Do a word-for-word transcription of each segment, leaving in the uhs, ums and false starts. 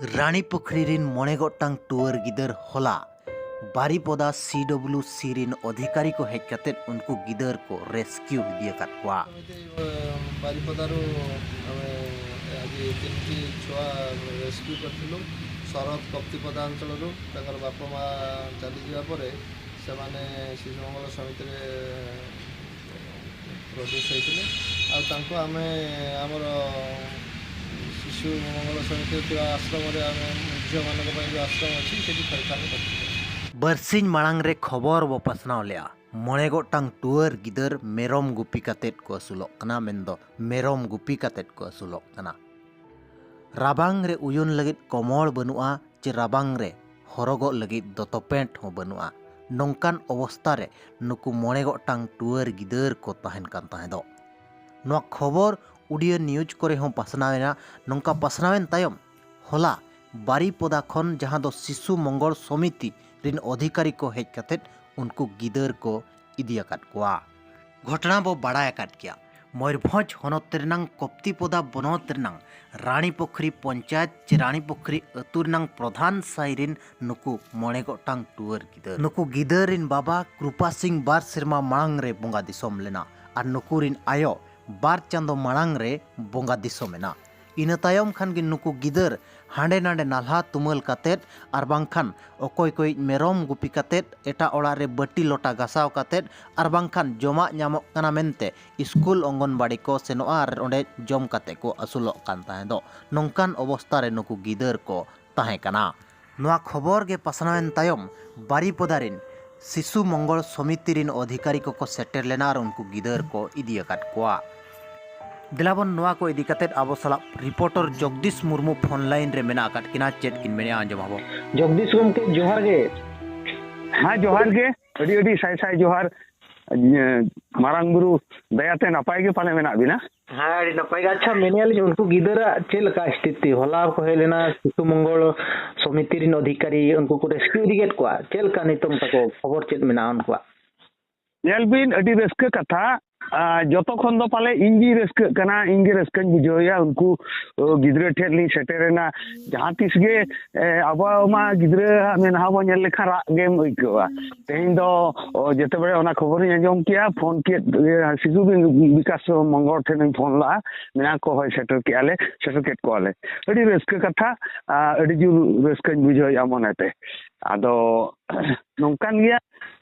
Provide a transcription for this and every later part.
ᱨᱟᱱᱤ ᱯᱩᱠᱷᱨᱤ ᱨᱤᱱ ᱢᱚᱬᱮ ᱜᱚᱴᱟᱝ ᱴᱩᱣᱟᱹᱨ ᱜᱤᱫᱟᱹᱨ ᱦᱚᱞᱟ ᱵᱟᱨᱤᱯᱚᱫᱟ ᱥᱤ ᱰᱚᱵᱞᱤᱭᱩ ᱥᱤ ᱨᱤᱱ ᱚᱫᱷᱤᱠᱟᱨᱤ ᱠᱚ ᱦᱮᱡ ᱠᱟᱛᱮ ᱩᱱᱠᱩ ᱜᱤᱫᱟᱹᱨ ᱠᱚ ᱨᱮᱥᱠᱤᱭᱩ ᱤᱫᱤ ᱟᱠᱟᱫ ᱠᱚᱣᱟ᱾ ସମିତି ବାରିପଦାରୁ ଆମେ ଆଜି ତିନିଟି ଛୁଆ ରେସ୍କ୍ୟୁ କରିଥିଲୁ। ଶରତ କପ୍ତିପଦା ଅଞ୍ଚଳରୁ ତାଙ୍କର ବାପା ମା ଚାଲିଯିବା ପରେ ସେମାନେ ଶିଶୁ ମଙ୍ଗଳ ସମିତିରେ ପ୍ରଡ୍ୟୁସ୍ ହେଇଥିଲେ। ଆଉ ତାଙ୍କୁ ଆମେ ଆମର ଶିଶୁ ମଙ୍ଗଳ ସମିତିରେ ଥିବା ଆଶ୍ରମରେ, ଆମେ ଝିଅମାନଙ୍କ ପାଇଁ ଯେଉଁ ଆଶ୍ରମ ଅଛି, ସେଠି ଥଇଥାନ କରିଥିଲୁ। ᱵᱟᱨᱥᱤᱧ ᱢᱟᱲᱟᱝ ᱨᱮ ᱠᱷᱚᱵᱚᱨ ᱵᱚ ᱯᱟᱥᱱᱟᱣ ᱞᱮᱜᱼᱟ, ᱢᱚᱬᱮ ᱜᱚᱴᱟᱝ ᱴᱩᱣᱟᱹᱨ ᱜᱤᱫᱟᱹᱨ ᱢᱮᱨᱚᱢ ᱜᱩᱯᱤ ᱠᱟᱛᱮᱫ ᱠᱚ ᱟᱹᱥᱩᱞᱚᱜ ᱠᱟᱱᱟ, ᱢᱮᱱᱫᱚ ᱢᱮᱨᱚᱢ ᱜᱩᱯᱤ ᱠᱟᱛᱮᱫ ᱠᱚ ᱟᱹᱥᱩᱞᱚᱜ ᱠᱟᱱᱟ᱾ ᱨᱟᱵᱟᱝ ᱨᱮ ᱩᱭᱩᱱ ᱞᱟᱹᱜᱤᱫ ᱠᱚᱢᱚᱲ ᱵᱟᱹᱱᱩᱜᱼᱟ, ᱪᱮ ᱨᱟᱵᱟᱝ ᱨᱮ ᱦᱚᱨᱚᱜᱚᱜ ᱞᱟᱹᱜᱤᱫ ᱫᱚᱛᱚ ᱯᱮᱱᱴ ᱦᱚᱸ ᱵᱟᱹᱱᱩᱜᱼᱟ᱾ ᱱᱚᱝᱠᱟᱱ ᱚᱵᱚᱥᱛᱟ ᱨᱮ ᱱᱩᱠᱩ ᱢᱚᱬᱮ ᱜᱚᱴᱟᱝ ᱴᱩᱣᱟᱹᱨ ᱜᱤᱫᱟᱹᱨ ᱠᱚ ᱛᱟᱦᱮᱱ ᱠᱟᱱ ᱛᱟᱦᱮᱸᱫᱚᱜ᱾ ᱱᱚᱣᱟ ᱠᱷᱚᱵᱚᱨ ᱩᱰᱤᱭᱟ ᱱᱤᱭᱩᱡᱽ ᱠᱚᱨᱮ ᱦᱚᱸ ᱯᱟᱥᱱᱟᱣ ᱮᱱᱟ᱾ ᱱᱚᱝᱠᱟ ᱯᱟᱥᱱᱟᱣ ᱮᱱ ᱛᱟᱭᱚᱢ ᱦᱚᱞᱟ ᱵᱟᱨᱤᱯᱚᱫᱟ ᱠᱷᱚᱱ, ᱡᱟᱦᱟᱸ ᱫᱚ ᱥᱤᱥᱩ ᱢᱚᱝᱜᱚᱞ ᱥᱚᱢᱤᱛᱤ ᱨᱤᱱ ᱚᱫᱷᱤᱠᱟᱨᱤ ᱠᱚ ᱦᱮᱡ ᱠᱟᱛᱮᱫ ᱩᱱᱠᱩ ᱜᱤᱫᱟᱹᱨ ᱠᱚ ᱤᱫᱤ ᱟᱠᱟᱫ ᱠᱚᱣᱟ᱾ ᱜᱷᱚᱴᱚᱱᱟ ᱵᱚ ᱵᱟᱲᱟᱭ ᱟᱠᱟᱫ ᱜᱮᱭᱟ, ᱢᱚᱭᱩᱨᱵᱷᱚᱸᱡᱽ ᱦᱚᱱᱚᱛ ᱨᱮᱱᱟᱝ ᱠᱚᱯᱛᱤᱯᱚᱫᱟ ᱵᱚᱱᱚᱛ ᱨᱮᱱᱟᱝ ᱨᱟᱱᱤ ᱯᱩᱠᱷᱨᱤ ᱯᱚᱧᱪᱟᱭᱮᱛ ᱪᱮ ᱨᱟᱱᱤ ᱯᱩᱠᱷᱨᱤ ᱟᱹᱛᱩ ᱨᱮᱱᱟᱝ ᱯᱨᱚᱫᱷᱟᱱ ᱥᱟᱹᱭ ᱨᱤᱱ ᱱᱩᱠᱩ ᱢᱚᱬᱮ ᱜᱚᱴᱟᱝ ᱴᱩᱣᱟᱹᱨ ᱜᱤᱫᱟᱹᱨ᱾ ᱱᱩᱠᱩ ᱜᱤᱫᱟᱹᱨ ᱨᱤᱱ ᱵᱟᱵᱟ ᱠᱨᱩᱯᱟ ᱥᱤᱝ ᱵᱟᱨ ᱥᱮᱨᱢᱟ ᱢᱟᱲᱟᱝ ᱨᱮ ᱵᱚᱸᱜᱟ ᱫᱤᱥᱚᱢ ᱞᱮᱱᱟ ᱟᱨ ᱱᱩᱠᱩ ᱨᱤᱱ ᱟᱭᱳ ᱵᱟᱨ ᱪᱟᱸᱫᱚ ᱢᱟᱲᱟᱝ ᱨᱮ ᱵᱚᱸᱜᱟ ᱫᱤᱥᱚᱢ ᱮᱱᱟ᱾ ᱤᱱᱟᱹ ᱛᱟᱭᱚᱢ ᱠᱷᱟᱱ ᱜᱮ ᱱᱩᱠᱩ ᱜᱤᱫᱟᱹᱨ ᱦᱟᱸᱰᱮ ᱱᱟᱰᱮ ᱱᱟᱞᱦᱟ ᱛᱩᱢᱟᱹᱞ ᱠᱟᱛᱮᱫ ᱟᱨ ᱵᱟᱝᱠᱷᱟᱱ ᱚᱠᱚᱭ ᱠᱚᱭᱤᱡ ᱢᱮᱨᱚᱢ ᱜᱩᱯᱤ ᱠᱟᱛᱮᱫ, ᱮᱴᱟᱜ ᱚᱲᱟᱜ ᱨᱮ ᱵᱟᱹᱴᱤ ᱞᱚᱴᱟ ᱜᱟᱥᱟᱣ ᱠᱟᱛᱮᱫ ᱟᱨ ᱵᱟᱝᱠᱷᱟᱱ ᱡᱚᱢᱟᱜ ᱧᱟᱢᱚᱜ ᱠᱟᱱᱟ ᱢᱮᱱᱛᱮ ᱥᱠᱩᱞ ᱚᱝᱜᱚᱱᱵᱟᱲᱤ ᱠᱚ ᱥᱮᱱᱚᱜᱼᱟ ᱟᱨ ᱚᱸᱰᱮ ᱡᱚᱢ ᱠᱟᱛᱮ ᱠᱚ ᱟᱹᱥᱩᱞᱚᱜ ᱠᱟᱱ ᱛᱟᱦᱮᱸᱫᱚᱜ᱾ ᱱᱚᱝᱠᱟᱱ ᱚᱵᱚᱥᱛᱟ ᱨᱮ ᱱᱩᱠᱩ ᱜᱤᱫᱟᱹᱨ ᱠᱚ ᱛᱟᱦᱮᱸ ᱠᱟᱱᱟ᱾ ᱱᱚᱣᱟ ᱠᱷᱚᱵᱚᱨ ᱜᱮ ᱯᱟᱥᱱᱟᱣ ᱮᱱ ᱛᱟᱭᱚᱢ ᱵᱟᱨᱤᱯᱚᱫᱟ ᱨᱤᱱ ᱥᱤᱥᱩ ᱢᱚᱝᱜᱚᱞ ᱥᱚᱢᱤᱛᱤ ᱨᱤᱱ ᱚᱫᱷᱤᱠᱟᱨᱤ ᱠᱚᱠᱚ ᱥᱮᱴᱮᱨ ᱞᱮᱱᱟ ᱟᱨ ᱩᱱᱠᱩ ᱜᱤᱫᱟᱹᱨ ᱠᱚ ᱤᱫᱤ ᱟᱠᱟᱫ ᱠᱚᱣᱟ᱾ ᱫᱮᱞᱟᱵᱚᱱ ᱱᱚᱣᱟ ᱠᱚ ᱤᱫᱤ ᱠᱟᱛᱮᱫ ᱟᱵᱚ ᱥᱟᱞᱟᱜ ᱨᱤᱯᱳᱨᱴᱚᱨ ᱡᱚᱜᱽᱫᱤᱥ ᱢᱩᱨᱢᱩ ᱯᱷᱳᱱ ᱞᱟᱭᱤᱱ ᱨᱮ ᱢᱮᱱᱟᱜ ᱟᱠᱟᱫ ᱠᱤᱱᱟ, ᱪᱮᱫ ᱠᱤᱱ ᱢᱮᱱᱮᱜᱼᱟ ᱟᱸᱡᱚᱢ ᱟᱵᱚ᱾ ᱡᱚᱜᱽᱫᱤᱥ ᱜᱚᱢᱠᱮ, ᱡᱚᱦᱟᱨ ᱜᱮ᱾ ᱦᱮᱸ, ᱡᱚᱦᱟᱨ ᱜᱮ, ᱟᱹᱰᱤ ᱟᱹᱰᱤ ᱥᱟᱭ ᱥᱟᱭ ᱡᱚᱦᱟᱨ᱾ ᱤᱭᱟᱹ, ᱢᱟᱨᱟᱝ ᱵᱩᱨᱩ ᱫᱟᱭᱟᱛᱮ ᱱᱟᱯᱟᱭ ᱜᱮ ᱯᱟᱞᱮ ᱢᱮᱱᱟᱜ ᱵᱤᱱᱟ? ᱦᱮᱸ, ᱟᱹᱰᱤ ᱱᱟᱯᱟᱭ ᱜᱮ᱾ ᱟᱪᱪᱷᱟ, ᱢᱮᱱᱮᱜᱼᱟ ᱞᱤᱧ, ᱩᱱᱠᱩ ᱜᱤᱫᱟᱹᱨᱟᱜ ᱪᱮᱫ ᱞᱮᱠᱟ ᱥᱛᱷᱤᱛᱤ? ᱦᱚᱞᱟ ᱠᱚ ᱦᱮᱡ ᱞᱮᱱᱟ ᱥᱤᱥᱩ ᱢᱚᱝᱜᱚᱞ ᱥᱚᱢᱤᱛᱤ ᱨᱤᱱ ᱚᱫᱷᱤᱠᱟᱨᱤ, ᱩᱱᱠᱩ ᱠᱚ ᱨᱮᱥᱠᱤᱭᱩ ᱤᱫᱤ ᱠᱮᱫ ᱠᱚᱣᱟ᱾ ᱪᱮᱫ ᱞᱮᱠᱟ ᱱᱤᱛᱚᱝ ᱛᱟᱠᱚ ᱠᱷᱚᱵᱚᱨ ᱪᱮᱫ ᱢᱮᱱᱟᱜᱼᱟ ᱩᱱᱠᱩᱣᱟᱜ? ᱧᱮᱞ ᱵᱤᱱ, ᱟᱹᱰᱤ ᱨᱟᱹᱥᱠᱟᱹ ᱠᱟᱛᱷᱟ, ᱟᱨ ᱡᱚᱛᱚ ᱠᱷᱚᱱ ᱫᱚ ᱯᱟᱞᱮ ᱤᱧ ᱜᱤᱧ ᱨᱟᱹᱥᱠᱟᱹᱜ ᱠᱟᱱᱟ, ᱤᱧ ᱜᱮ ᱨᱟᱹᱥᱠᱟᱹᱧ ᱵᱩᱡᱷᱟᱹᱣᱮᱫᱼᱟ᱾ ᱩᱱᱠᱩ ᱜᱤᱫᱽᱨᱟᱹ ᱴᱷᱮᱱ ᱞᱤᱧ ᱥᱮᱴᱮᱨᱮᱱᱟ᱾ ᱡᱟᱦᱟᱸ ᱛᱤᱥ ᱜᱮ ᱟᱵᱚᱣᱟᱜ ᱢᱟ ᱜᱤᱫᱽᱨᱟᱹ ᱢᱮᱫᱦᱟ ᱵᱚᱱ ᱧᱮᱞ ᱞᱮᱠᱷᱟᱱ ᱨᱟᱜ ᱜᱮᱢ ᱟᱹᱭᱠᱟᱹᱣᱟ᱾ ᱛᱮᱦᱮᱧ ᱫᱚ ᱡᱮᱛᱮ ᱵᱮᱲᱮ ᱚᱱᱟ ᱠᱷᱚᱵᱚᱨᱤᱧ ᱟᱸᱡᱚᱢ ᱠᱮᱜᱼᱟ, ᱯᱷᱳᱱ ᱠᱮᱫ ᱥᱤᱥᱩ ᱵᱤᱠᱟᱥ ᱢᱚᱝᱜᱚᱞ ᱴᱷᱮᱱᱤᱧ ᱯᱷᱳᱱ ᱞᱟᱜᱼᱟ, ᱢᱮᱱᱟ ᱠᱚ ᱦᱳᱭ ᱥᱮᱴᱮᱨ ᱠᱮᱜᱼᱟ ᱞᱮ, ᱥᱮᱴᱮᱨ ᱠᱮᱫ ᱠᱚᱣᱟ ᱞᱮ᱾ ᱟᱹᱰᱤ ᱨᱟᱹᱥᱠᱟᱹ ᱠᱟᱛᱷᱟ, ᱟᱹᱰᱤ ᱡᱳᱨ ᱨᱟᱹᱥᱠᱟᱹᱧ ᱵᱩᱡᱷᱟᱹᱣᱮᱫᱼᱟ ᱢᱚᱱᱮᱛᱮ᱾ ᱟᱫᱚ ᱱᱚᱝᱠᱟᱱ ᱜᱮᱭᱟ,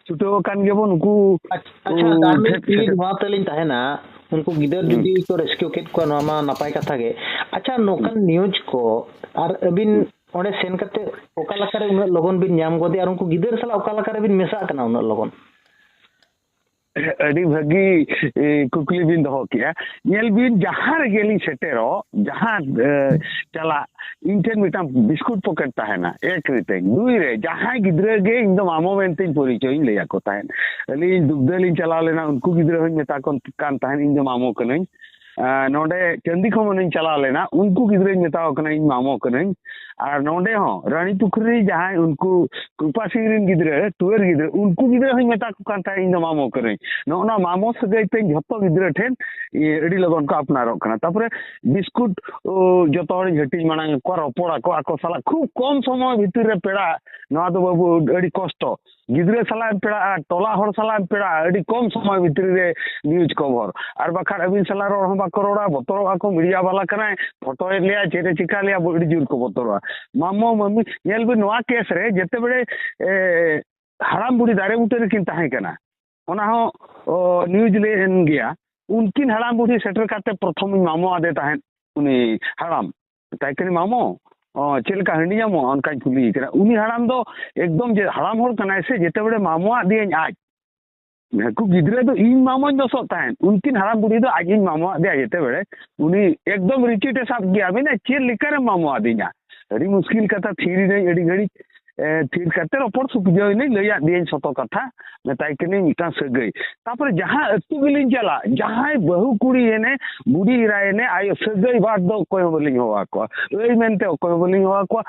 ᱪᱷᱩᱴᱟᱹᱣ ᱟᱠᱟᱱ ᱜᱮᱵᱚᱱ ᱱᱩᱠᱩ᱾ ᱟᱪᱪᱷᱟ, ᱟᱨ ᱢᱤᱫ ᱠᱩᱞᱤ ᱱᱚᱣᱟ ᱛᱮᱞᱤᱧ ᱛᱟᱦᱮᱱᱟ, ᱩᱱᱠᱩ ᱜᱤᱫᱟᱹᱨ ᱡᱩᱫᱤ ᱠᱚ ᱨᱟᱹᱥᱠᱟᱹ ᱠᱮᱫ ᱠᱚᱣᱟ, ᱱᱚᱣᱟ ᱢᱟ ᱱᱟᱯᱟᱭ ᱠᱟᱛᱷᱟ ᱜᱮ᱾ ᱟᱪᱪᱷᱟ, ᱱᱚᱝᱠᱟᱱ ᱱᱤᱭᱩᱡᱽ ᱠᱚ ᱟᱨ ᱟᱹᱵᱤᱱ ᱚᱸᱰᱮ ᱥᱮᱱ ᱠᱟᱛᱮ ᱚᱠᱟ ᱞᱮᱠᱟᱨᱮ ᱩᱱᱟᱹᱜ ᱞᱚᱜᱚᱱ ᱵᱤᱱ ᱧᱟᱢ ᱜᱚᱫᱮᱜᱼᱟ ᱟᱨ ᱩᱱᱠᱩ ᱜᱤᱫᱟᱹᱨ ᱥᱟᱞᱟᱜ ᱚᱠᱟ ᱞᱮᱠᱟᱨᱮ ᱵᱤᱱ ᱢᱮᱥᱟᱜ ᱠᱟᱱᱟ ᱩᱱᱟᱹᱜ ᱞᱚᱜᱚᱱ? ᱟᱹᱰᱤ ᱵᱷᱟᱹᱜᱤ ᱠᱩᱠᱞᱤ ᱵᱤᱱ ᱫᱚᱦᱚ ᱠᱮᱜᱼᱟ᱾ ᱧᱮᱞ ᱵᱤᱱ, ᱡᱟᱦᱟᱸ ᱨᱮᱜᱮ ᱞᱤᱧ ᱥᱮᱴᱮᱨᱚᱜ, ᱡᱟᱦᱟᱸ ᱪᱟᱞᱟᱜ, ᱤᱧ ᱴᱷᱮᱱ ᱢᱤᱫᱴᱟᱝ ᱵᱤᱥᱠᱩᱴ ᱯᱚᱠᱮᱴ ᱛᱟᱦᱮᱱᱟ, ᱮᱠ ᱨᱮ᱾ ᱫᱩᱭ ᱨᱮ, ᱡᱟᱦᱟᱸᱭ ᱜᱤᱫᱽᱨᱟᱹ ᱜᱮ ᱤᱧ ᱫᱚ ᱢᱟᱢᱚ ᱢᱮᱱᱛᱮᱧ ᱯᱚᱨᱤᱪᱚᱭ ᱤᱧ ᱞᱟᱹᱭ ᱟᱠᱚ ᱛᱟᱦᱮᱸᱫ᱾ ᱟᱹᱞᱤᱧ ᱫᱩᱜᱽᱫᱟᱹ ᱞᱤᱧ ᱪᱟᱞᱟᱣ ᱞᱮᱱᱟ, ᱩᱱᱠᱩ ᱜᱤᱫᱽᱨᱟᱹ ᱦᱚᱸᱧ ᱢᱮᱛᱟ ᱠᱚ ᱠᱟᱱ ᱛᱟᱦᱮᱸᱫ, ᱤᱧ ᱫᱚ ᱢᱟᱢᱚ ᱠᱟᱹᱱᱟᱹᱧ᱾ ᱱᱚᱰᱮ ᱪᱟᱹᱱᱫᱤ ᱠᱷᱚᱱ ᱤᱧ ᱪᱟᱞᱟᱣ ᱞᱮᱱᱟ, ᱩᱱᱠᱩ ᱜᱤᱫᱽᱨᱟᱹᱧ ᱢᱮᱛᱟ ᱠᱚ ᱠᱟᱱᱟ, ᱤᱧ ᱢᱟᱢᱚ ᱠᱟᱹᱱᱟᱹᱧ᱾ ᱟᱨ ᱱᱚᱰᱮ ᱦᱚᱸ ᱨᱟᱱᱤ ᱯᱩᱠᱷᱨᱤ ᱡᱟᱦᱟᱸᱭ ᱩᱱᱠᱩ ᱠᱨᱩᱯᱟ ᱥᱤᱝ ᱨᱮᱱ ᱜᱤᱫᱽᱨᱟᱹ, ᱴᱩᱣᱟᱹᱨ ᱜᱤᱫᱽᱨᱟᱹ, ᱩᱱᱠᱩ ᱜᱤᱫᱽᱨᱟᱹ ᱦᱚᱸᱧ ᱢᱮᱛᱟ ᱠᱚ ᱠᱟᱱ ᱛᱟᱦᱮᱸᱫ, ᱤᱧ ᱫᱚ ᱢᱟᱢᱚ ᱠᱟᱹᱱᱟᱹᱧ᱾ ᱱᱚᱜᱼᱚ ᱱᱚᱣᱟ ᱢᱟᱢᱚ ᱥᱟᱹᱜᱟᱹᱭ ᱛᱮ ᱡᱷᱚᱛᱚ ᱜᱤᱫᱽᱨᱟᱹ ᱴᱷᱮᱱ ᱟᱹᱰᱤ ᱞᱚᱜᱚᱱ ᱠᱚ ᱟᱯᱱᱟᱨᱚᱜ ᱠᱟᱱᱟ᱾ ᱛᱟᱯᱚᱨᱮ ᱵᱤᱥᱠᱩᱴ ᱡᱚᱛᱚ ᱦᱚᱲᱤᱧ ᱦᱟᱹᱴᱤᱧ ᱢᱟᱲᱟᱝ ᱟᱠᱚᱣᱟ, ᱨᱚᱯᱚᱲ ᱟᱠᱚ, ᱟᱠᱚ ᱥᱟᱞᱟᱜ ᱠᱷᱩᱵ ᱠᱚᱢ ᱥᱚᱢᱚᱭ ᱵᱷᱤᱛᱤᱨ ᱨᱮ ᱯᱮᱲᱟ᱾ ᱱᱚᱣᱟ ᱫᱚ ᱵᱟᱹᱵᱩ ᱟᱹᱰᱤ ᱠᱚᱥᱴᱚ᱾ ᱜᱤᱫᱽᱨᱟᱹ ᱥᱟᱞᱟᱜ ᱮᱢ ᱯᱮᱲᱟᱜᱼᱟ, ᱴᱚᱞᱟ ᱦᱚᱲ ᱥᱟᱞᱟᱜ ᱮᱢ ᱯᱮᱲᱟᱜᱼᱟ, ᱟᱹᱰᱤ ᱠᱚᱢ ᱥᱚᱢᱚᱭ ᱵᱷᱤᱛᱨᱤ ᱨᱮ ᱱᱤᱭᱩᱡᱽ ᱠᱷᱚᱵᱚᱨ᱾ ᱟᱨ ᱵᱟᱠᱷᱟᱱ ᱟᱹᱵᱤᱱ ᱥᱟᱞᱟᱜ ᱨᱚᱲ ᱦᱚᱸ ᱵᱟᱠᱚ ᱨᱚᱲᱟ, ᱵᱚᱛᱚᱨᱚᱜᱼᱟ ᱠᱚ, ᱢᱤᱰᱤᱭᱟ ᱵᱟᱞᱟ ᱠᱟᱱᱟᱭ, ᱯᱷᱳᱴᱳᱭᱮᱫ ᱞᱮᱭᱟ, ᱪᱮᱫ ᱮ ᱪᱤᱠᱟ ᱞᱮᱭᱟ, ᱟᱹᱰᱤ ᱡᱳᱨ ᱠᱚ ᱵᱚᱛᱚᱨᱚᱜᱼᱟ᱾ ᱢᱟᱢᱚ ᱢᱟᱹᱢᱤ, ᱧᱮᱞ ᱵᱤᱱ ᱱᱚᱣᱟ ᱠᱮᱥ ᱨᱮ ᱡᱮᱛᱮ ᱵᱮᱲᱮ, ᱮ, ᱦᱟᱲᱟᱢ ᱵᱩᱲᱦᱤ ᱫᱟᱨᱮ ᱵᱩᱴᱟᱹ ᱨᱮᱠᱤᱱ ᱛᱟᱦᱮᱸ ᱠᱟᱱᱟ, ᱚᱱᱟ ᱦᱚᱸ, ᱚ, ᱱᱤᱭᱩᱡᱽ ᱞᱮ ᱮᱱ ᱜᱮᱭᱟ᱾ ᱩᱱᱠᱤᱱ ᱦᱟᱲᱟᱢ ᱵᱩᱲᱦᱤ ᱥᱮᱴᱮᱨ ᱠᱟᱛᱮ ᱯᱨᱚᱛᱷᱚᱢᱤᱧ ᱢᱟᱢᱚ ᱟᱫᱮ ᱛᱟᱦᱮᱸᱫ, ᱩᱱᱤ ᱦᱟᱲᱟᱢ᱾ ᱢᱮᱛᱟᱭ ᱠᱟᱹᱱᱟᱹᱧ, "ᱢᱟᱢᱚ, ᱚ, ᱪᱮᱫ ᱞᱮᱠᱟ ᱦᱟᱺᱰᱤ ᱧᱟᱢᱚᱜᱼᱟ?" ᱚᱱᱠᱟᱧ ᱠᱩᱞᱤᱭᱮ ᱠᱟᱱᱟ᱾ ᱩᱱᱤ ᱦᱟᱲᱟᱢ ᱫᱚ ᱮᱠᱫᱚᱢ ᱡᱮ ᱦᱟᱲᱟᱢ ᱦᱚᱲ ᱠᱟᱱᱟᱭ ᱥᱮ, ᱡᱮᱛᱮ ᱵᱮᱲᱮ ᱢᱟᱢᱚ ᱟᱫᱮᱭᱟᱹᱧ ᱟᱡ᱾ ᱱᱩᱠᱩ ᱜᱤᱫᱽᱨᱟᱹ ᱫᱚ ᱤᱧ ᱢᱟᱢᱚᱧ ᱫᱚᱥᱚᱜ ᱛᱟᱦᱮᱸᱫ, ᱩᱱᱠᱤᱱ ᱦᱟᱲᱟᱢ ᱵᱩᱲᱦᱤ ᱫᱚ ᱟᱡ ᱤᱧ ᱢᱟᱢᱚ ᱟᱫᱮᱭᱟ ᱡᱮᱛᱮ ᱵᱮᱲᱮ᱾ ᱩᱱᱤ ᱮᱠᱫᱚᱢ ᱨᱤᱪᱤᱴ ᱮ ᱥᱟᱵ ᱜᱮᱭᱟ, ᱢᱮᱱᱟ, "ᱪᱮᱫ ᱞᱮᱠᱟᱨᱮᱢ ᱢᱟᱢᱚ ᱟᱫᱤᱧᱟ?" ᱟᱹᱰᱤ ᱢᱩᱥᱠᱤᱞ ᱠᱟᱛᱷᱟ, ᱛᱷᱤᱨ ᱮᱱᱟᱹᱧ ᱟᱹᱰᱤ ᱜᱷᱟᱹᱲᱤᱡ᱾ ᱮ, ᱛᱷᱤᱨ ᱠᱟᱛᱮ ᱨᱚᱯᱚᱲ ᱥᱩᱠᱡᱟᱹᱣ ᱮᱱᱟᱹᱧ, ᱞᱟᱹᱭᱟᱫ ᱫᱤᱭᱟᱹᱧ ᱥᱚᱛᱚ ᱠᱟᱛᱷᱟ, ᱢᱮᱛᱟᱭ ᱠᱟᱹᱱᱟᱹᱧ ᱢᱤᱫᱴᱟᱝ ᱥᱟᱹᱜᱟᱹᱭ᱾ ᱛᱟᱯᱚᱨᱮ ᱡᱟᱦᱟᱸ ᱟᱹᱛᱩ ᱜᱮᱞᱤᱧ ᱪᱟᱞᱟᱜ, ᱡᱟᱦᱟᱸᱭ ᱵᱟᱹᱦᱩ ᱠᱩᱲᱤ ᱮᱱᱮ, ᱵᱩᱰᱷᱤ ᱮᱨᱟ ᱮᱱᱮ, ᱟᱭᱳ ᱥᱟᱹᱜᱟᱹᱭ ᱵᱟᱫ ᱫᱚ ᱚᱠᱚᱭ ᱦᱚᱸ ᱵᱟᱹᱞᱤᱧ ᱦᱚᱦᱚ ᱟᱠᱚᱣᱟ, ᱟᱹᱭ ᱢᱮᱱᱛᱮ ᱚᱠᱚᱭ ᱦᱚᱸ ᱵᱟᱹᱞᱤᱧ ᱦᱚᱦᱚ ᱟᱠᱚᱣᱟ᱾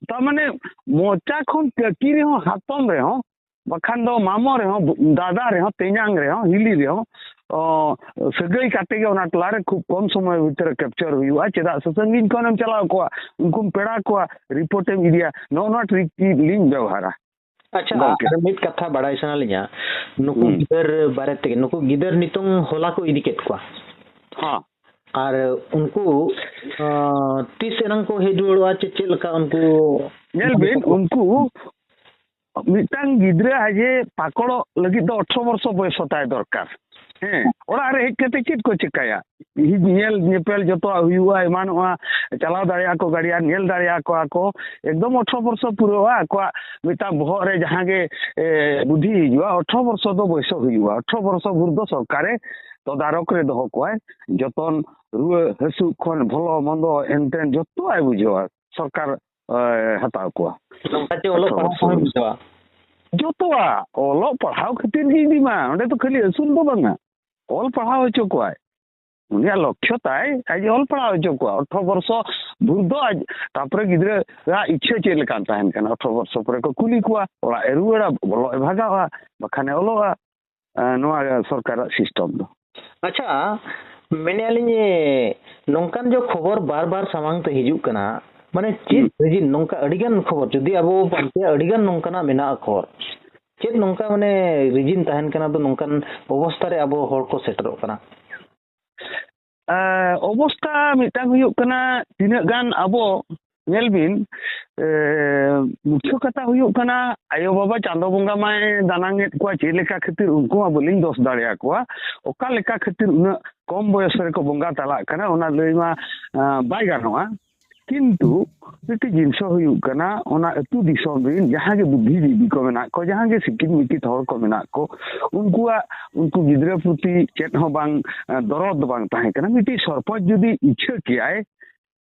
ᱛᱟᱨ ᱢᱟᱱᱮ ᱢᱚᱪᱟ ᱠᱷᱚᱱ ᱠᱟᱹᱠᱤ ᱨᱮᱦᱚᱸ, ᱦᱟᱛᱚᱢ ᱨᱮᱦᱚᱸ, ᱵᱟᱠᱷᱟᱱ ᱫᱚ ᱢᱟᱢᱚ ᱨᱮᱦᱚᱸ, ᱫᱟᱫᱟ ᱨᱮᱦᱚᱸ, ᱛᱮᱧᱟᱝ ᱨᱮᱦᱚᱸ, ᱦᱤᱞᱤ ᱨᱮᱦᱚᱸ, ᱚ, ᱥᱟᱹᱜᱟᱹᱭ ᱠᱟᱛᱮ ᱜᱮ ᱚᱱᱟ ᱴᱚᱞᱟ ᱨᱮ ᱠᱷᱩᱵ ᱠᱚᱢ ᱥᱚᱢᱚᱭ ᱵᱷᱤᱛᱨᱤ ᱨᱮ ᱠᱮᱯᱪᱟᱨ ᱦᱩᱭᱩᱜᱼᱟ᱾ ᱪᱮᱫᱟᱜ ᱥᱮ ᱥᱟᱺᱜᱤᱧ ᱠᱷᱚᱱᱮᱢ ᱪᱟᱞᱟᱣ ᱠᱚᱣᱟ, ᱩᱱᱠᱩᱢ ᱯᱮᱲᱟ ᱠᱚᱣᱟ, ᱨᱤᱯᱳᱨᱴ ᱮᱢ ᱤᱫᱤᱭᱟ, ᱱᱚᱜᱼᱚ ᱱᱚᱣᱟ ᱴᱨᱤᱠ ᱞᱤᱧ ᱵᱮᱣᱦᱟᱨᱟ᱾ ᱟᱪᱪᱷᱟ, ᱜᱚᱝᱠᱮ᱾ ᱟᱨ ᱢᱤᱫ ᱠᱟᱛᱷᱟ ᱵᱟᱲᱟᱭ ᱥᱟᱱᱟ ᱞᱤᱧᱟ, ᱱᱩᱠᱩ ᱦᱩᱸ᱾ ᱜᱤᱫᱟᱹᱨ ᱵᱟᱨᱮ ᱛᱮᱜᱮ, ᱱᱩᱠᱩ ᱜᱤᱫᱟᱹᱨ ᱱᱤᱛᱚᱝ ᱦᱚᱞᱟ ᱠᱚ ᱤᱫᱤ ᱠᱮᱫ ᱠᱚᱣᱟ᱾ ᱦᱚᱸ᱾ ᱟᱨ ᱩᱱᱠᱩ, ᱟᱸ, ᱛᱤᱥ ᱮᱱᱟᱝ ᱠᱚ ᱦᱮᱡ ᱨᱩᱣᱟᱹᱲᱚᱜᱼᱟ? ᱪᱮ ᱪᱮᱫ ᱞᱮᱠᱟ ᱩᱱᱠᱩ? ᱧᱮᱞ ᱵᱤᱱ, ᱩᱱᱠᱩ ᱢᱤᱫᱴᱟᱝ ᱜᱤᱫᱽᱨᱟᱹ ᱟᱡ ᱮ ᱯᱟᱠᱚᱲᱚᱜ ᱞᱟᱹᱜᱤᱫ ᱫᱚ ᱟᱴᱷᱨᱚ ᱵᱚᱨᱥᱚ ᱵᱚᱭᱚᱥ ᱦᱚᱸ ᱛᱟᱭ ᱫᱚᱨᱠᱟᱨ᱾ ᱦᱮᱸ, ᱚᱲᱟᱜ ᱨᱮ ᱦᱮᱡ ᱠᱟᱛᱮ ᱪᱮᱫ ᱠᱚ ᱪᱤᱠᱟᱹᱭᱟ? ᱧᱮᱞ ᱧᱮᱯᱮᱞ ᱡᱚᱛᱚᱣᱟᱜ ᱦᱩᱭᱩᱜᱼᱟ, ᱮᱢᱟᱱᱚᱜᱼᱟ, ᱪᱟᱞᱟᱣ ᱫᱟᱲᱮᱭᱟᱜᱼᱟ ᱠᱚ, ᱜᱟᱨᱰᱤᱭᱟᱱ ᱧᱮᱞ ᱫᱟᱲᱮᱭᱟᱠᱚᱣᱟ ᱠᱚ, ᱮᱠᱫᱚᱢ ᱟᱴᱷᱨᱚ ᱵᱚᱨᱥᱚ ᱯᱩᱨᱟᱹᱣᱟ, ᱟᱠᱚᱣᱟᱜ ᱢᱤᱫᱴᱟᱝ ᱵᱚᱦᱚᱜ ᱨᱮ ᱡᱟᱦᱟᱸ ᱜᱮ, ᱮ, ᱵᱩᱫᱷᱤ ᱦᱤᱡᱩᱜᱼᱟ, ᱟᱴᱷᱨᱚ ᱵᱚᱨᱥᱚ ᱫᱚ ᱵᱚᱭᱚᱥ ᱦᱩᱭᱩᱜᱼᱟ᱾ ᱟᱴᱷᱨᱚ ᱵᱚᱨᱥᱚ ᱵᱷᱳᱨ ᱫᱚ ᱥᱚᱨᱠᱟᱨᱮ ᱛᱚᱫᱟᱨᱚᱠ ᱨᱮ ᱫᱚᱦᱚ ᱠᱚᱣᱟᱭ, ᱡᱚᱛᱚᱱ, ᱨᱩᱣᱟᱹ ᱦᱟᱹᱥᱩ ᱠᱷᱚᱱ ᱵᱷᱚᱞᱚ ᱢᱚᱱᱫᱚ ᱮᱱᱛᱮᱱ ᱡᱚᱛᱚᱣᱟᱜ ᱮ ᱵᱩᱡᱷᱟᱹᱣᱟ ᱥᱚᱨᱠᱟᱨ, ᱮ, ᱦᱟᱛᱟᱣ ᱠᱚᱣᱟ᱾ ᱱᱚᱝᱠᱟ ᱪᱮ ᱚᱞᱚᱜ ᱟᱴᱷᱨᱚ ᱯᱟᱲᱦᱟᱣ ᱵᱚᱨᱥᱚ ᱠᱚᱦᱚᱸ ᱵᱷᱳᱨ᱾ ᱵᱩᱡᱷᱟᱹᱣᱟ? ᱡᱚᱛᱚᱣᱟᱜ ᱚᱞᱚᱜ ᱯᱟᱲᱦᱟᱣ ᱠᱷᱟᱹᱛᱤᱨ ᱜᱮ ᱤᱫᱤ ᱢᱟ, ᱚᱸᱰᱮ ᱫᱚ ᱠᱷᱟᱹᱞᱤ ᱟᱹᱥᱩᱞ ᱫᱚ ᱵᱟᱝᱟ, ᱚᱞ ᱯᱟᱲᱦᱟᱣ ᱦᱚᱪᱚ ᱠᱚᱣᱟᱭ᱾ ᱩᱱᱤᱭᱟᱜ ᱞᱚᱠᱠᱷᱚ ᱛᱟᱭ ᱟᱡ ᱚᱞ ᱯᱟᱲᱦᱟᱣ ᱦᱚᱪᱚ ᱠᱚᱣᱟ᱾ ᱟᱴᱷᱨᱚ ᱵᱚᱨᱥᱚ ᱵᱷᱳᱨ ᱫᱚ ᱟᱡ, ᱛᱟᱨᱯᱚᱨᱮ ᱜᱤᱫᱽᱨᱟᱹ ᱟᱜ ᱤᱪᱪᱷᱟᱹ ᱪᱮᱫ ᱞᱮᱠᱟᱱ ᱛᱟᱦᱮᱱ ᱠᱟᱱᱟ, ᱟᱴᱷᱨᱚ ᱵᱚᱨᱥᱚ ᱯᱚᱨᱮ ᱠᱚ ᱠᱩᱞᱤ ᱠᱚᱣᱟ, ᱚᱲᱟᱜ ᱮ ᱨᱩᱣᱟᱹᱲᱟ, ᱵᱚᱞᱚᱜ ᱮ ᱵᱷᱟᱜᱟᱜᱼᱟ, ᱵᱟᱠᱷᱟᱱ ᱮ ᱚᱞᱚᱜᱼᱟ᱾ ᱮᱸ, ᱱᱚᱣᱟ ᱥᱚᱨᱠᱟᱨᱟᱜ ᱥᱤᱥᱴᱚᱢ ᱫᱚ᱾ ᱟᱪᱪᱷᱟ, ᱢᱮᱱᱮᱫᱼᱟ ᱞᱤᱧ, ᱱᱚᱝᱠᱟᱱ ᱡᱚ ᱠᱷᱚᱵᱚᱨ ᱵᱟᱨ ᱵᱟᱨ ᱥᱟᱢᱟᱝ ᱛᱮ ᱦᱤᱡᱩᱜ ᱠᱟᱱᱟ, ᱢᱟᱱᱮ ᱪᱮᱫ ᱦᱩᱸ᱾ ᱨᱤᱡᱤᱱ ᱱᱚᱝᱠᱟ ᱟᱹᱰᱤᱜᱟᱱ ᱠᱷᱚᱵᱚᱨ, ᱡᱩᱫᱤ ᱟᱵᱚ ᱯᱟᱱᱛᱮᱭᱟ ᱟᱹᱰᱤᱜᱟᱱ ᱱᱚᱝᱠᱟᱱᱟᱜ ᱢᱮᱱᱟᱜᱼᱟ ᱠᱷᱚᱵᱚᱨ, ᱪᱮᱫ ᱱᱚᱝᱠᱟ ᱢᱟᱱᱮ ᱨᱤᱡᱤᱱ ᱛᱟᱦᱮᱱ ᱠᱟᱱᱟ ᱫᱚ ᱱᱚᱝᱠᱟᱱ ᱚᱵᱚᱥᱛᱟ ᱨᱮ ᱟᱵᱚ ᱦᱚᱲ ᱠᱚ ᱥᱮᱴᱮᱨᱚᱜ ᱠᱟᱱᱟ? ᱮᱸ, ᱚᱵᱚᱥᱛᱟ ᱢᱤᱫᱴᱟᱝ ᱦᱩᱭᱩᱜ ᱠᱟᱱᱟ, ᱛᱤᱱᱟᱹᱜ ᱜᱟᱱ ᱟᱵᱚ, ᱧᱮᱞ ᱵᱤᱱ, ᱮᱸ, ᱢᱩᱠᱷᱭᱚ ᱠᱟᱛᱷᱟ ᱦᱩᱭᱩᱜ ᱠᱟᱱᱟ, ᱟᱭᱳ ᱵᱟᱵᱟ ᱪᱟᱸᱫᱚ ᱵᱚᱸᱜᱟ ᱢᱟᱭ ᱫᱟᱱᱟᱝ ᱮᱫ ᱠᱚᱣᱟ, ᱪᱮᱫ ᱞᱮᱠᱟ ᱠᱷᱟᱹᱛᱤᱨ ᱩᱱᱠᱩ ᱢᱟ ᱵᱟᱹᱞᱤᱧ ᱫᱚᱥ ᱫᱟᱲᱮᱭᱟᱠᱚᱣᱟ, ᱚᱠᱟ ᱞᱮᱠᱟ ᱠᱷᱟᱹᱛᱤᱨ ᱩᱱᱟᱹᱜ ᱠᱚᱢ ᱵᱚᱭᱚᱥ ᱨᱮᱠᱚ ᱵᱚᱸᱜᱟ ᱛᱟᱞᱟᱜ ᱠᱟᱱᱟ, ᱚᱱᱟ ᱞᱟᱹᱭ ᱢᱟ, ᱮᱸ, ᱵᱟᱭ ᱜᱟᱱᱚᱜᱼᱟ᱾ ᱠᱤᱱᱛᱩ ᱢᱤᱫᱴᱤᱡ ᱡᱤᱱᱤᱥ ᱦᱩᱭᱩᱜ ᱠᱟᱱᱟ, ᱚᱱᱟ ᱟᱹᱛᱩ ᱫᱤᱥᱚᱢ ᱨᱮᱱ ᱡᱟᱦᱟᱸ ᱜᱮ ᱵᱩᱫᱽᱫᱷᱤᱡᱤᱵᱤ ᱠᱚ ᱢᱮᱱᱟᱜ ᱠᱚ, ᱡᱟᱦᱟᱸ ᱜᱮ ᱥᱤᱠᱷᱤᱛ ᱢᱤᱠᱷᱤᱛ ᱦᱚᱲ ᱠᱚ ᱢᱮᱱᱟᱜ ᱠᱚ, ᱩᱱᱠᱩᱣᱟᱜ, ᱩᱱᱠᱩ ᱜᱤᱫᱽᱨᱟᱹ ᱯᱨᱚᱛᱤ ᱪᱮᱫ ᱦᱚᱸ ᱵᱟᱝ, ᱮᱸ, ᱫᱚᱨᱚᱫ ᱫᱚ ᱵᱟᱝ ᱛᱟᱦᱮᱸ ᱠᱟᱱᱟ᱾ ᱢᱤᱫᱴᱤᱡ ᱥᱚᱨᱯᱚᱧᱪ ᱡᱩᱫᱤ ᱤᱪᱪᱷᱟᱹ ᱠᱮᱭᱟᱭ,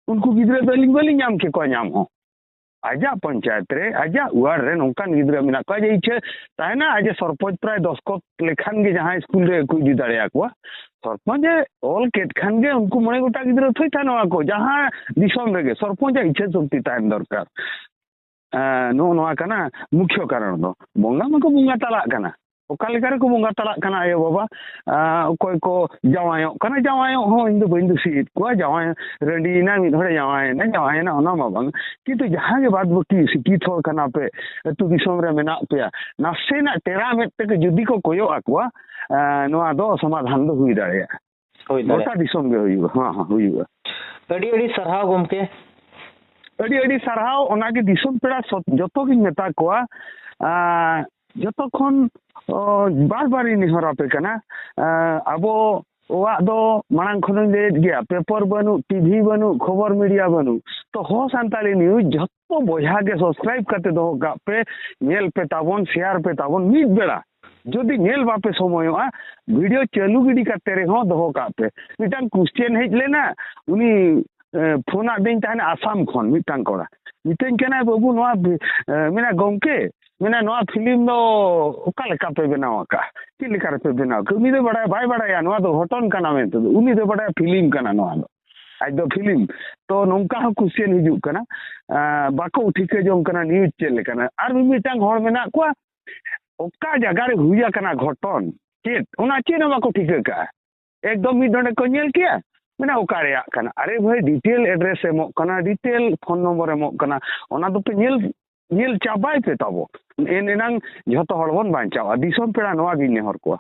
ᱩᱱᱠᱩ ᱜᱤᱫᱽᱨᱟᱹ ᱫᱚ ᱟᱹᱞᱤᱧ ᱵᱟᱹᱞᱤᱧ ᱧᱟᱢ ᱠᱮᱠᱚᱣᱟ ᱧᱟᱢ ᱦᱚᱸ᱾ ᱟᱡᱟᱜ ᱯᱚᱧᱪᱟᱭᱮᱛ ᱨᱮ, ᱟᱡᱟᱜ ᱣᱟᱨᱰ ᱨᱮ ᱱᱚᱝᱠᱟᱱ ᱜᱤᱫᱽᱨᱟᱹ ᱢᱮᱱᱟᱜ ᱠᱚᱣᱟ ᱡᱮ ᱤᱪᱪᱷᱟᱹ ᱛᱟᱦᱮᱱᱟ, ᱟᱡ ᱮ ᱥᱚᱨᱯᱚᱧᱪ ᱯᱨᱟᱭ ᱫᱚᱥᱠᱚᱛ ᱞᱮᱠᱷᱟᱱ ᱜᱮ ᱡᱟᱦᱟᱸᱭ ᱥᱠᱩᱞ ᱨᱮ ᱠᱚ ᱤᱫᱤ ᱫᱟᱲᱮᱭᱟᱠᱚᱣᱟ᱾ ᱥᱚᱨᱯᱚᱧᱪ ᱮ ᱚᱞ ᱠᱮᱫ ᱠᱷᱟᱱ ᱜᱮ ᱩᱱᱠᱩ ᱢᱚᱬᱮ ᱜᱚᱴᱟᱝ ᱜᱤᱫᱽᱨᱟᱹ ᱛᱷᱚᱭ ᱛᱟᱦᱮᱱᱚᱜᱼᱟ ᱠᱚ, ᱡᱟᱦᱟᱸ ᱫᱤᱥᱚᱢ ᱨᱮᱜᱮ ᱥᱚᱨᱯᱚᱧᱪ ᱟᱜ ᱤᱪᱪᱷᱟᱹ ᱥᱚᱠᱛᱤ ᱛᱟᱦᱮᱱ ᱫᱚᱨᱠᱟᱨ᱾ ᱮᱸ, ᱱᱚᱜᱼᱚ ᱱᱚᱣᱟ ᱠᱟᱱᱟ ᱢᱩᱠᱷᱭᱚ ᱠᱟᱨᱚᱱ ᱫᱚ᱾ ᱵᱚᱸᱜᱟ ᱢᱟᱠᱚ ᱵᱚᱸᱜᱟ ᱛᱟᱞᱟᱜ ᱠᱟᱱᱟ, ᱚᱠᱟ ᱞᱮᱠᱟ ᱨᱮᱠᱚ ᱵᱚᱸᱜᱟ ᱛᱟᱞᱟᱜ ᱠᱟᱱᱟ ᱟᱭᱳ ᱵᱟᱵᱟ᱾ ᱟᱸ, ᱚᱠᱚᱭ ᱠᱚ ᱡᱟᱶᱟᱭᱚᱜ ᱠᱟᱱᱟ, ᱡᱟᱶᱟᱭᱚᱜ ᱦᱚᱸ ᱤᱧ ᱫᱚ ᱵᱟᱹᱧ ᱫᱩᱥᱤᱭᱮᱫ ᱠᱚᱣᱟ᱾ ᱡᱟᱶᱟᱭ ᱨᱟᱺᱰᱤᱭᱮᱱᱟ, ᱢᱤᱫ ᱦᱚᱲᱮ ᱡᱟᱶᱟᱭᱮᱱᱟ, ᱡᱟᱶᱟᱭᱮᱱᱟ, ᱚᱱᱟ ᱢᱟ ᱵᱟᱝ᱾ ᱠᱤᱱᱛᱩ ᱡᱟᱦᱟᱸ ᱜᱮ ᱵᱟᱫ ᱵᱟᱹᱠᱤ ᱥᱤᱠᱠᱷᱤᱛ ᱦᱚᱲ ᱠᱟᱱᱟ ᱯᱮ, ᱟᱹᱛᱩ ᱫᱤᱥᱚᱢ ᱨᱮ ᱢᱮᱱᱟᱜ ᱯᱮᱭᱟ, ᱱᱟᱥᱮᱱᱟᱜ ᱴᱮᱨᱟ ᱢᱮᱫ ᱛᱮ ᱡᱩᱫᱤ ᱠᱚ ᱠᱚᱭᱚᱜ ᱟᱠᱚᱣᱟ, ᱟᱸ, ᱱᱚᱣᱟ ᱫᱚ ᱥᱚᱢᱟᱫᱷᱟᱱ ᱫᱚ ᱦᱩᱭ ᱫᱟᱲᱮᱭᱟᱜᱼᱟ᱾ ᱦᱩᱭ ᱫᱟᱲᱮᱭᱟᱜᱼᱟ᱾ ᱜᱚᱴᱟ ᱫᱤᱥᱚᱢ ᱜᱮ ᱦᱩᱭᱩᱜᱼᱟ᱾ ᱦᱮᱸ, ᱦᱮᱸ, ᱦᱩᱭᱩᱜᱼᱟ᱾ ᱟᱹᱰᱤ ᱟᱹᱰᱤ ᱥᱟᱨᱦᱟᱣ ᱜᱚᱢᱠᱮ᱾ ᱟᱹᱰᱤ ᱟᱹᱰᱤ ᱥᱟᱨᱦᱟᱣ᱾ ᱚᱱᱟᱜᱮ ᱫᱤᱥᱚᱢ ᱯᱮᱲᱟ ᱥᱚ-, ᱡᱚᱛᱚ ᱜᱤᱧ ᱢᱮᱛᱟ ᱠᱚᱣᱟ, ᱟᱸ, ᱡᱚᱛᱚ ᱠᱷᱚᱱ, ᱚ, ᱵᱟᱨ ᱵᱟᱨᱤᱧ ᱱᱮᱦᱚᱨ ᱟᱯᱮ ᱠᱟᱱᱟ᱾ ᱟᱸ, ᱟᱵᱚᱣᱟᱜ ᱫᱚ ᱢᱟᱲᱟᱝ ᱠᱷᱚᱱᱤᱧ ᱞᱟᱹᱭᱮᱫ ᱜᱮᱭᱟ, ᱯᱮᱯᱟᱨ ᱵᱟᱹᱱᱩᱜ, ᱴᱤᱵᱷᱤ ᱵᱟᱹᱱᱩᱜ, ᱠᱷᱚᱵᱚᱨ ᱢᱤᱰᱤᱭᱟ ᱵᱟᱹᱱᱩᱜ᱾ ᱛᱚ ᱦᱚ ᱥᱟᱱᱛᱟᱲᱤ ᱱᱤᱭᱩᱡᱽ ᱡᱷᱚᱛᱚ ᱵᱚᱭᱦᱟ ᱜᱮ ᱥᱟᱵᱥᱠᱨᱟᱭᱤᱵ ᱠᱟᱛᱮ ᱫᱚᱦᱚ ᱠᱟᱜ ᱯᱮ, ᱧᱮᱞ ᱯᱮ ᱛᱟᱵᱚᱱ, ᱥᱮᱭᱟᱨ ᱯᱮ ᱛᱟᱵᱚᱱ᱾ ᱢᱤᱫ ᱵᱮᱲᱟ ᱡᱩᱫᱤ ᱧᱮᱞ ᱵᱟᱯᱮ ᱥᱚᱢᱚᱭᱚᱜᱼᱟ, ᱵᱷᱤᱰᱤᱭᱳ ᱪᱟᱹᱞᱩ ᱜᱤᱰᱤ ᱠᱟᱛᱮ ᱨᱮᱦᱚᱸ ᱫᱚᱦᱚ ᱠᱟᱜ ᱯᱮ᱾ ᱢᱤᱫᱴᱟᱝ ᱠᱩᱥᱪᱮᱱ ᱦᱮᱡ ᱞᱮᱱᱟ, ᱩᱱᱤ, ᱮ, ᱯᱷᱳᱱ ᱟᱫᱤᱧ ᱛᱟᱦᱮᱱᱟ ᱟᱥᱟᱢ ᱠᱷᱚᱱ ᱢᱤᱫᱴᱟᱝ ᱠᱚᱲᱟ, ᱢᱤᱛᱟᱹᱧ ᱠᱟᱱᱟᱭ, "ᱵᱟᱹᱵᱩ, ᱱᱚᱣᱟ ᱵᱷᱤ-, ᱮ, ᱢᱮᱱᱟ ᱜᱚᱢᱠᱮ, ᱢᱮᱱᱟ ᱱᱚᱣᱟ ᱯᱷᱤᱞᱢ ᱫᱚ ᱚᱠᱟ ᱞᱮᱠᱟ ᱯᱮ ᱵᱮᱱᱟᱣ ᱟᱠᱟᱫᱼᱟ? ᱪᱮᱫ ᱞᱮᱠᱟ ᱨᱮᱯᱮ ᱵᱮᱱᱟᱣ ᱠᱟᱜᱼᱟ?" ᱩᱱᱤ ᱫᱚ ᱵᱟᱲᱟᱭ, ᱵᱟᱭ ᱵᱟᱲᱟᱭᱟ ᱱᱚᱣᱟ ᱫᱚ ᱜᱷᱚᱴᱚᱱ ᱠᱟᱱᱟ ᱢᱮᱱᱛᱮ ᱫᱚ, ᱩᱱᱤ ᱫᱚ ᱵᱟᱲᱟᱭᱟ ᱯᱷᱤᱞᱢ ᱠᱟᱱᱟ ᱱᱚᱣᱟ ᱫᱚ᱾ ᱟᱡ ᱫᱚ ᱯᱷᱤᱞᱢ᱾ ᱛᱚ ᱱᱚᱝᱠᱟ ᱦᱚᱸ ᱠᱩᱥᱪᱮᱱ ᱦᱤᱡᱩᱜ ᱠᱟᱱᱟ, ᱟᱸ, ᱵᱟᱠᱚ ᱴᱷᱤᱠᱟᱹ ᱡᱚᱝ ᱠᱟᱱᱟ ᱱᱤᱭᱩᱡᱽ ᱪᱮᱫ ᱞᱮᱠᱟᱱᱟ᱾ ᱟᱨ ᱢᱤᱢᱤᱫᱴᱟᱝ ᱦᱚᱲ ᱢᱮᱱᱟᱜ ᱠᱚᱣᱟ, ᱚᱠᱟ ᱡᱟᱭᱜᱟ ᱨᱮ ᱦᱩᱭ ᱟᱠᱟᱱᱟ ᱜᱷᱚᱴᱚᱱ, ᱪᱮᱫ, ᱚᱱᱟ ᱪᱮᱫ ᱦᱚᱸ ᱵᱟᱠᱚ ᱴᱷᱤᱠᱟᱹ ᱠᱟᱜᱼᱟ᱾ ᱮᱠᱫᱚᱢ ᱢᱤᱫ ᱰᱚᱸᱰᱮ ᱠᱚ ᱧᱮᱞ ᱠᱮᱜᱼᱟ, ᱢᱮᱱᱟ ᱚᱠᱟ ᱨᱮᱭᱟᱜ ᱠᱟᱱᱟ᱾ ᱟᱨᱮ ᱵᱷᱟᱹᱭ, ᱰᱤᱴᱮᱞ ᱮᱰᱨᱮᱥ ᱮᱢᱚᱜ ᱠᱟᱱᱟ, ᱰᱤᱴᱮᱞ ᱯᱷᱳᱱ ᱱᱚᱢᱵᱚᱨ ᱮᱢᱚᱜ ᱠᱟᱱᱟ, ᱚᱱᱟ ᱫᱚᱯᱮ ᱧᱮᱞ, ᱧᱮᱞ ᱪᱟᱵᱟᱭ ᱯᱮ ᱛᱟᱵᱚ, ᱮᱱ ᱮᱱᱟᱝ ᱡᱷᱚᱛᱚ ᱦᱚᱲ ᱵᱚᱱ ᱵᱟᱧᱪᱟᱣᱟ᱾ ᱫᱤᱥᱚᱢ ᱯᱮᱲᱟ ᱱᱚᱣᱟ ᱜᱤᱧ ᱱᱮᱦᱚᱨ ᱠᱚᱣᱟ᱾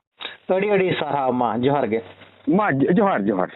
ᱟᱹᱰᱤ ᱟᱹᱰᱤ ᱥᱟᱨᱦᱟᱣ, ᱢᱟ ᱡᱚᱦᱟᱨ ᱜᱮ᱾ ᱢᱟ ᱡᱚᱦᱟᱨ, ᱡᱚᱦᱟᱨ᱾